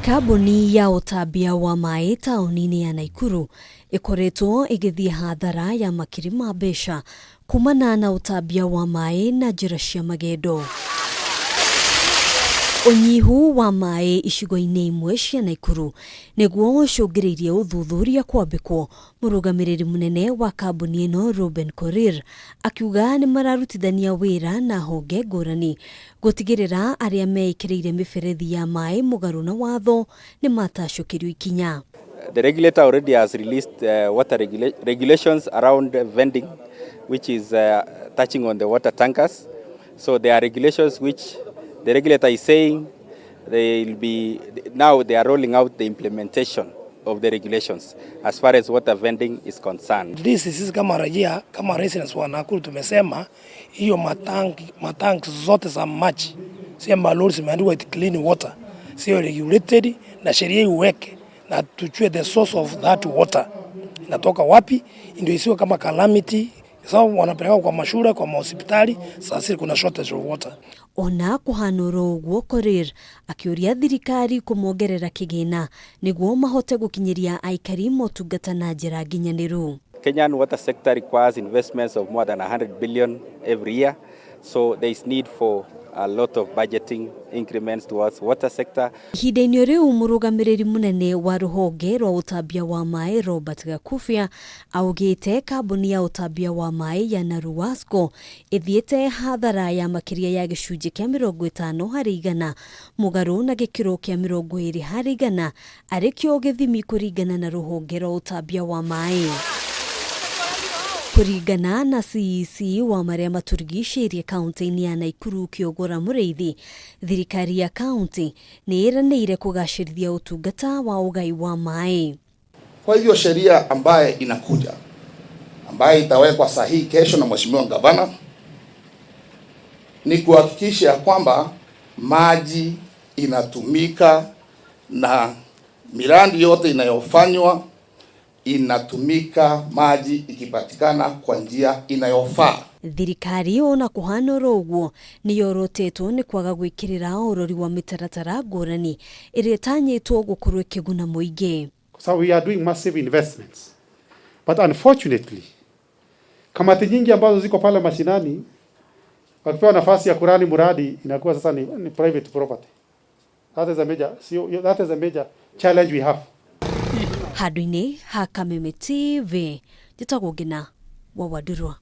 Kambuni ya ũtambia wa maĩ taũni-inĩ ya Naikuru ĩkoretwo ĩgĩthiĩ hathara ya makiri ma mbeca kumana na ũtambia wa maĩ na njĩra cia magendo. Ũnyihu wa maĩ icigo-inĩ imwe cia Naikuru nĩguo ũcũngĩrĩirie ũthuthuria kwambĩkwo. Mũrũgamĩrĩri mũnene wa kambuni ĩno Reuben Korir akiuga nĩ mararutithania wĩra na honge ngũrani gũtigĩrĩra arĩa meĩkĩrĩire mĩberethi ya maĩ mũgarũ na watho nĩ matacũkĩrio ikinya. The regulator already has released water regulations around vending, which is touching on the water tankers. So there are regulations which the regulator is saying they will be, now they are rolling out the implementation of the regulations as far as water vending is concerned. At least sisi kama raia, kama residents wa Nakuru, tumesema hiyo matanki zote za maji, sio malori zimeandikwa clean water, sio regulated, na sheria iweke na tujue the source of that water inatoka wapi, ndio isiwe kama calamity, sababu wanapeleka kwa mashule, kwa mahospitali, sasa kuna shortage of water. Ona kuhana oro ũguo, Korir akĩũria thirikari kũmongerera kĩgĩna nĩguo mahote gũkinyĩria aikari motungata na njĩra nginyanĩru. Kenyan water sector requires investments of more than 100 billion every year, so there is need for a lot of budgeting increments towards water sector. Ihinda-inĩ rĩu, mũrũgamĩrĩri mũnene wa rũhonge rwa ũtambia wa maĩ Robert Gakubia augĩte kambuni ya ũtambia wa maĩ ya Naruwasco ĩthiĩte hathara ya makĩria ya gĩcunjĩ kĩa 50% mũgarũ na gĩkĩro kĩa 20% arĩ kĩo gĩthimi kũringana na rũhonge rwa ũtambia wa maĩ. Kũringana na CEC wa marĩa matũrigicĩirie kaunti-inĩ ya Naikuru Kĩogora Mũrĩithi, thirikari ya kaunti nĩ ĩranĩire kũgacĩrithia ũtungata wa ũgai wa maĩ. Kwa hivyo sheria ambaye inakuja, ambaye itawekwa sahihi kesho na mheshimiwa gavana, ni kuhakikisha kwamba maji inatumika na miradi yote inayofanywa inatumika maji ikipatikana kwa njia inayofaa. Thirikari ona kũhana oro ũguo nĩ yorotetwo nĩ kwaga gwĩkĩrĩra ũrori wa mĩtaratara ngũrani ĩrĩa ĩtanyĩtwo gũkorwo ĩkĩguna mũingĩ. So we are doing massive investments. But unfortunately, kamati nyingi ambazo ziko pale mashinani wakipewa nafasi ya kurun mradi inakuwa sasa ni private property. That is a major challenge we have. Handũ-inĩ ha Kameme TV, njĩtagwo Ngina wa Wandurwa.